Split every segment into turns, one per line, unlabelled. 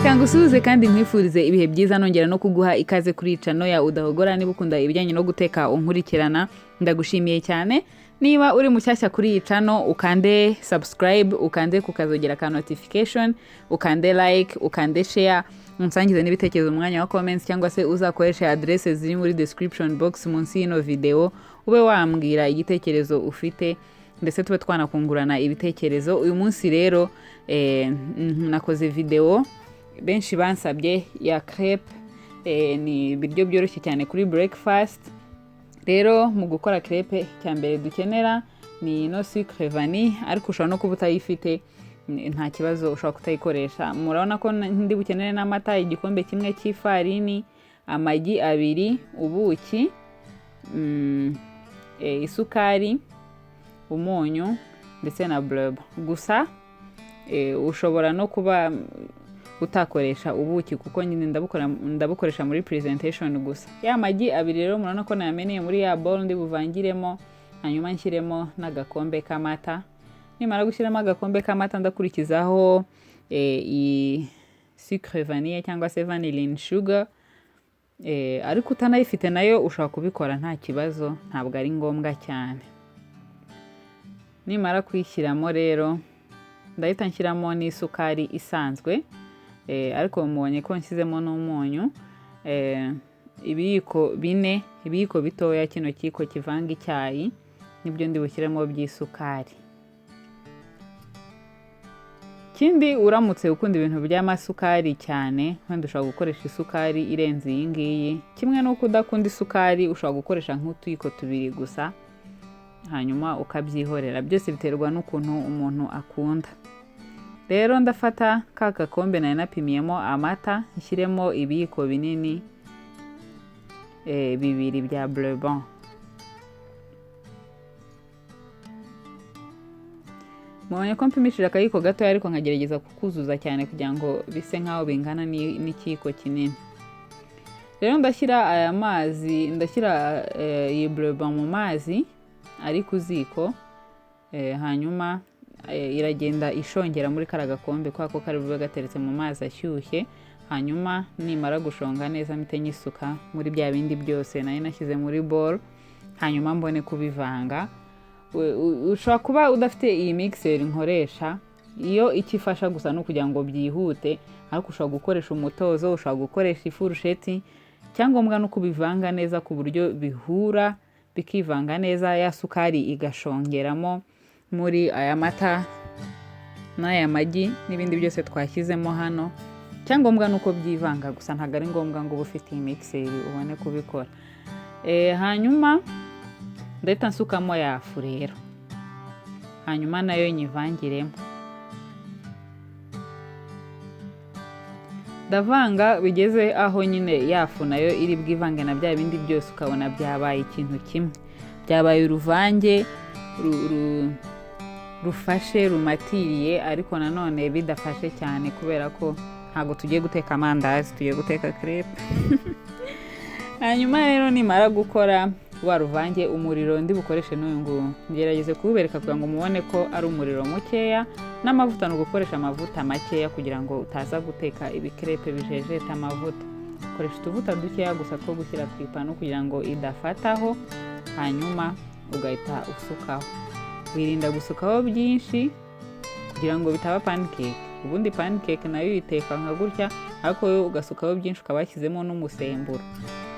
Reka ngusuhuze kandi nkwifurize ibihe byiza, nongera no kuguha ikaze kuri channel ya Udahogora. Niba ukunda ibijyanye no guteka unkurikirana, ndagushimiye cyane. Niba uri mushyashya kuri iyi channel, ukande subscribe, ukande ku kazogera ka notification, ukande like, ukande share, unsangize n'ibitekerezo mu mwanya wa comments, cyangwa se uzakoresha adresse ziri muri description box munsi y'ino video, ube wambwira igitekerezo ufite, ndetse tube twanakungurana ibitekerezo. Uyu munsi rero nakoze video benshi bansabye ya crepe. Ni ibiryo byoroshye cyane kuri breakfast. Rero mu gukora crepe, icya mbere dukenera ni ino sucre vanille, ariko ushobora no kuba utayifite, nta kibazo, ushobora kutayikoresha. Murabona ko ndi bukenere n'amata, igikombe kimwe cy'ifarini, amagi 2, ubuki, isukari, umunyu ndetse na beurre. Gusa ushobora no kuba utakoresha ubuki, kuko nyine ndabukoresha muri presentation gusa. Ya magi 2 rero murabona ko nayameneye muri ya bowl ndi buvangiremo, hanyuma nshyiremo n'agakombe k'amata. Nimara gushyiramo agakombe k'amata, ndakurikizaho iyi sucre vanille cyangwa se vanillin sugar, ariko utanayifite nayo ushobora kubikora nta kibazo, ntabwo ari ngombwa cyane. Nimara kuyishyiramo rero, ndahita nshyiramo n'isukari isanzwe, ariko mubonye ko nshyizemo n'umunyu, ibiyiko 4, ibiyiko bitoya, kino kiyiko kivanga icyayi nibyo ndi bushyiremo by'isukari. Ikindi, uramutse ukunda ibintu by'amasukari cyane, wenda ushobora gukoresha isukari irenze iyi ngiyi. Kimwe n'uko udakunda isukari, ushobora gukoresha nk'utuyiko 2 gusa, hanyuma ukabyihorera. Byose biterwa n'ukuntu umuntu akunda. Rero ndafata ka gakombe nari napimiyemo amata, nshyiremo ibiyiko binini 2 bya beurre. Mubonye ko mpimishije akayiko gatoya, ariko nkagerageza kukuzuza cyane kugira ngo bise nk'aho bingana n'ikiyiko kinini. Rero ndashyira aya mazi, ndashyira iyi beurre mu mazi ari ku ziko, hanyuma iragenda ishongera muri kariya gakombe, kubera ko kari bube gateretse mu mazi ashyushye. Hanyuma nimara gushonga neza, mpite nyisuka muri bya bindi byose nari nashyize muri bowl, hanyuma mbone kubivanga. Ushobora kuba udafite iyi mixer nkoresha, iyo icyo ifasha gusa ni ukugira ngo byihute, ariko ushobora gukoresha umutozo, ushobora gukoresha ifurusheti. Icyangombwa ni uko ubivanga neza ku buryo bihura, bikivanga neza, ya sukari igashongeramo muri aya mata n'aya magi n'ibindi byose twashyizemo hano. Icyangombwa ni uko byivanga gusa, ntabwo ari ngombwa ngo ube ufite iyi mixer ubone kubikora. Hanyuma ndahita nsukamo ya fu rero, hanyuma nayo nyivangiremo. Ndavanga bigeze aho nyine ya fu nayo iri bwivange na bya bindi byose, ukabona byabaye ikintu kimwe, byabaye uruvange rufashe, rumatiriye, ariko nanone bidafashe cyane, kubera ko ntabwo tugiye guteka amandazi, tugiye guteka crepe. Hanyuma rero nimara gukora wa ruvange, umuriro ndi bukoreshe n'uyu nguyu, ngerageze kuwubereka kugira ngo mubone ko ari umuriro mukeya, n'amavuta ni ugukoresha amavuta makeya kugira ngo utaza guteka ibikrepe bijejeta amavuta. Koresha utuvuta dukeya gusa two gushyira ku ipanu kugira ngo idafataho, hanyuma ugahita usukaho. Wirinda gusukaho byinshi kugira ngo bitaba pancake. Ubundi pancake nayo uyiteka nka gutya, ariko wowe ugasukaho byinshi, ukaba washyizemo n'umusemburo.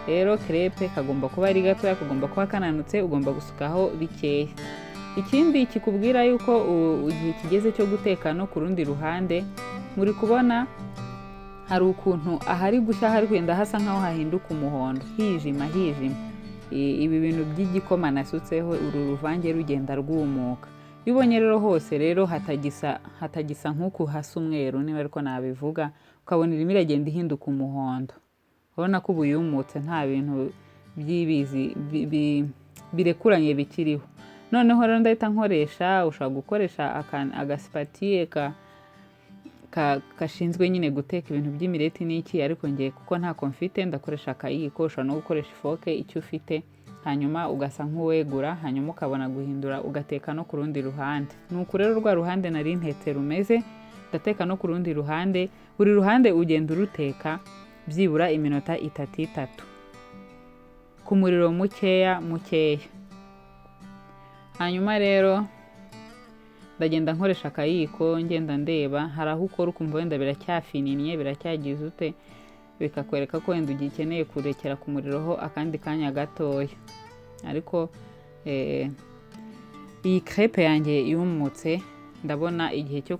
Rero crepe kagomba kuba ari gatoya, kagomba kuba kananutse, ugomba gusukaho bikeya. Ikindi kikubwira yuko igihe kigeze cyo guteka no ku rundi ruhande, muri kubona hari ukuntu ahari gushya hari kugenda hasa nkaho hahinduka umuhondo, hijima hijima. Ibi bintu by'igikoma nasutseho, uru ruvange rugenda rwumuka. Iyo ubonye rero hose rero hatagisa nk'uku hasa umweru, niba ariko nabivuga, ukabona irimo iragenda ihinduka umuhondo, urabona ko ubu yumutse, nta bintu by'ibizi birekuranye bikiriho. Noneho rero ndahita nkoresha, ushobora gukoresha agasipatiye kashinzwe nyine guteka ibintu by'imireti n'iki, ariko ngiye kuko ntako mfite ndakoresha akayiko. Ushobora no gukoresha ifoke, icyo ufite, hanyuma ugasa nk'uwegura, hanyuma ukabona guhindura, ugateka no ku rundi ruhande. Nuko rero rwa ruhande nari ntetse rumeze. Ndateka no ku rundi ruhande. Buri ruhande ugenda uruteka byibura iminota itatu itatu ku muriro mukeya mukeya. Hanyuma rero ndagenda nkoresha akayiko, ngenda ndeba. Hari aho ukora ukumva wenda biracyafininye, biracyagize ute, bikakwereka ko wenda ugikeneye kurekera ku muriro ho akandi kanya gatoya. Ariko iyi crepe yanjye yumutse, ndabona igihe cyo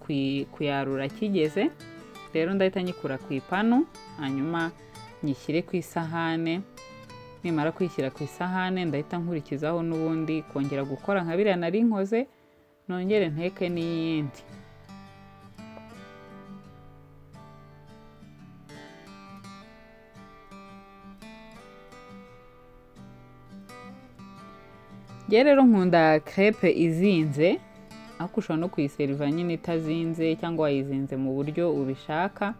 kuyarura kigeze. Rero ndahita nyikura ku ipanu, hanyuma nyishyire ku isahane. Nimara kuyishyira ku isahane, ndahita nkurikizaho n'ubundi kongera gukora nka biriya nari nkoze, nongere nteke n'iyindi. Njye rero nkunda crepe izinze, ariko ushobora no kuyiseriva nyine itazinze cyangwa wayizinze mu buryo ubishaka.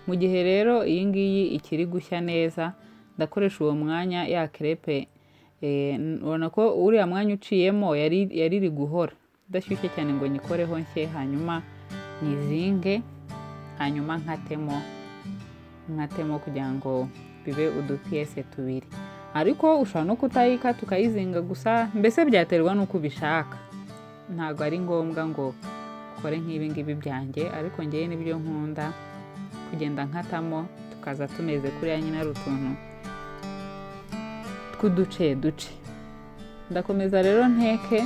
Mu gihe rero iyi ngiyi ikiri gushya neza, ndakoresha uwo mwanya ya crepe. Ubona ko uriya mwanya uciyemo yari iri guhora idashyushye cyane ngo nyikoreho nshye, hanyuma nyizinge, hanyuma nkatemo kugira ngo bibe udupiyese tubiri. Ariko ushobora no kutayikata ukayizinga gusa, mbese byaterwa n'uko ubishaka. Ntabwo ari ngombwa ngo ukore nk'ibi ngibi byanjye, ariko ngewe nibyo nkunda kugenda nkatamo, tukaza tumeze kuriya nyine ari utuntu tw'uduce duce. Ndakomeza rero nteke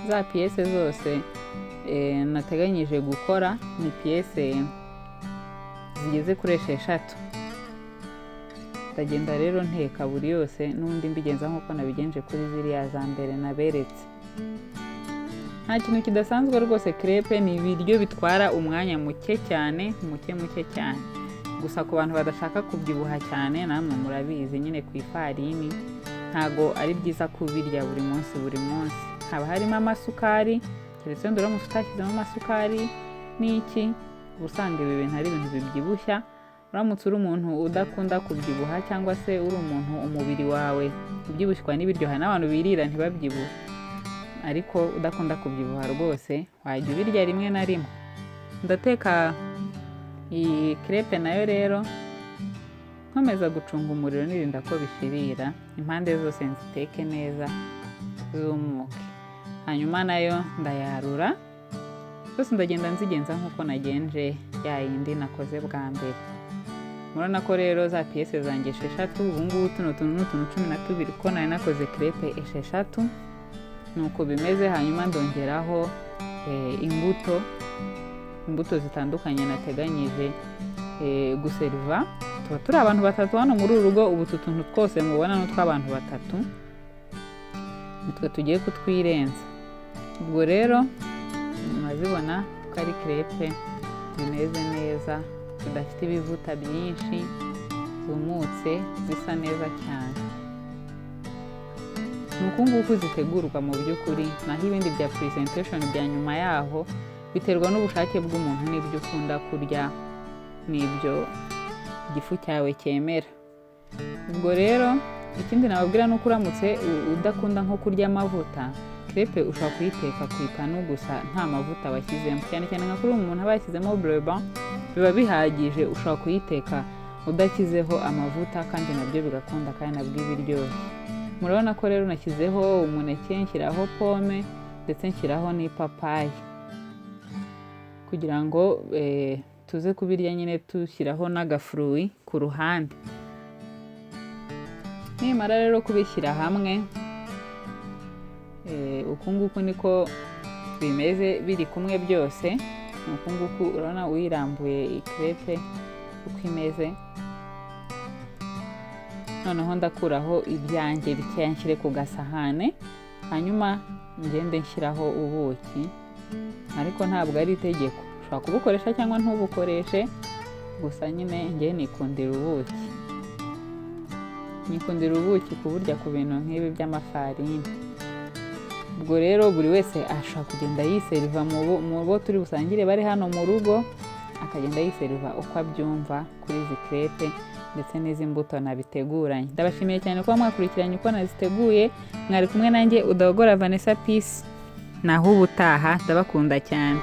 za piyese zose nateganyije gukora. Ni piyese zigeze kuri 6. Ndagenda rero nteka buri yose n'ubundi mbigenza nk'uko nabigenje kuri ziriya za mbere naberetse. Nta kintu kidasanzwe rwose, crepe ni ibiryo bitwara umwanya muke cyane, muke muke cyane. Gusa ku bantu badashaka kubyibuha cyane, namwe murabizi nyine ku ifarini ntago ari byiza kubirya buri munsi buri munsi. Haba harimo amasukari, keretse wenda uramutse utashyizemo amasukari n'iki, uba usanga ibi bintu ari ibintu bibyibushya. Uramutse uri umuntu udakunda kubyibuha cyangwa se uri umuntu umubiri wawe ubyibushywa n'ibiryo, hari n'abantu birira ntibabyibuhe, ariko udakunda kubyibuha rwose wajya ubirya rimwe na rimwe. Ndateka iyi crepe nayo rero nkomeza gucunga umuriro nirinda ko bishirira, impande zose nziteke neza zumuke. Hanyuma nayo ndayarura zose, ndagenda nzigenza nk'uko nagenje ya yindi nakoze bwa mbere. Murabona ko rero za piyese zanjye 6, ubu ngubu tuno tuntu ni utuntu 12 kuko nari nakoze crepe 6. Nuko bimeze. Hanyuma ndongeraho imbuto zitandukanye nateganyije guseriva. Tuba turi abantu batatu hano muri uru rugo. Ubu utu tuntu twose mubona ni utw'abantu batatu, nitwe tugiye kutwirenza. Ubwo rero murazibona ko ari crepe zimeze neza, zidafite ibivuta byinshi, zumutse, zisa neza cyane. Ni uku nguku zitegurwa mu by'ukuri. Naho ibindi bya presentation bya nyuma yaho biterwa n'ubushake bw'umuntu n'ibyo ukunda kurya n'ibyo igifu cyawe cyemera. Ubwo rero ikindi nababwira ni uko uramutse udakunda nko kurya amavuta, crepe ushobora kuyiteka ku ipanu gusa nta mavuta washyizemo, cyane cyane nka kuri umuntu aba yashyizemo beurre, biba bihagije. Ushobora kuyiteka udashyizeho amavuta kandi nabyo bigakunda kandi nabwo iba iryoshye. Murabona ko rero nashyizeho umuneke, nshyiraho pome ndetse nshyiraho n'ipapayi kugira ngo tuze kubirya nyine tushyiraho n'agafuruwi ku ruhande. Nimara rero kubishyira hamwe, uku nguku niko bimeze biri kumwe byose. Uku nguku urabona uyirambuye crepe uko imeze. Noneho ndakuraho ibyanjye bikeya nshyire ku gasahane, hanyuma ngende nshyiraho ubuki, ariko ntabwo ari itegeko, ushobora kubukoresha cyangwa ntubukoreshe. Gusa nyine njye nikundira ubuki, nikundira ubuki kuburya ku bintu nk'ibi by'amafarini. Ubwo rero buri wese ashobora kugenda yiseriva mu bo turi busangire bari hano mu rugo, akagenda yiseriva uko abyumva kuri izi crepe ndetse n'izi mbuto nabiteguranye. Ndabashimiye cyane kuba mwakurikiranye uko naziteguye. Mwari kumwe nanjye Udahogora Vanessa Peace, naho ubutaha. Ndabakunda cyane.